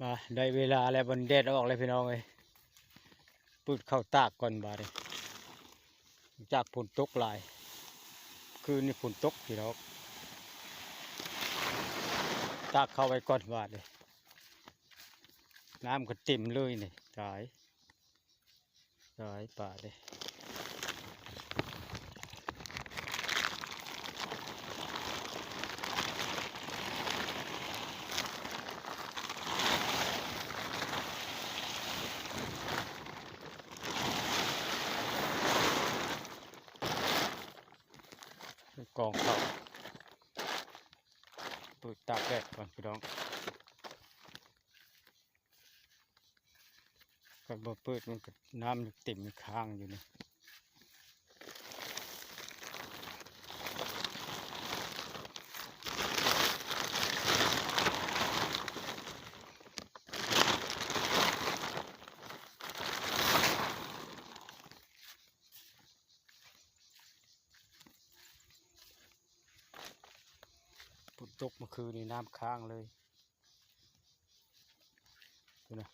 ມາ ໄດ້ເວລາແລ້ວ ບັດນີ້ແດດອອກແລ້ວພີ່ນ້ອງເອີຍ. ປຶດເຂົ້າຕາກກ່ອນບາດນີ້ ຈາກຝົນຕົກຫຼາຍ ຄືນນີ້ຝົນຕົກພີ່ນ້ອງ. ຕາກເຂົ້າໄວ້ກ່ອນບາດນີ້ ນ້ຳກໍເຕັມເລີຍນີ້ ຕາຍ ຕາຍປາເດ້. ກອງເຂົ້າ ເປີດຕາກແດດກ່ອນພີ່ນ້ອງ. ຄັນບໍ່ເປີດມັນກໍ ນ້ຳຍັງເຕັມຄ້າງຢູ່ນີ້. ຝົນຕົກເມື່ອຄືນນີ້ນ້ຳຄ້າງເລີຍ. ພຸ້ນນະ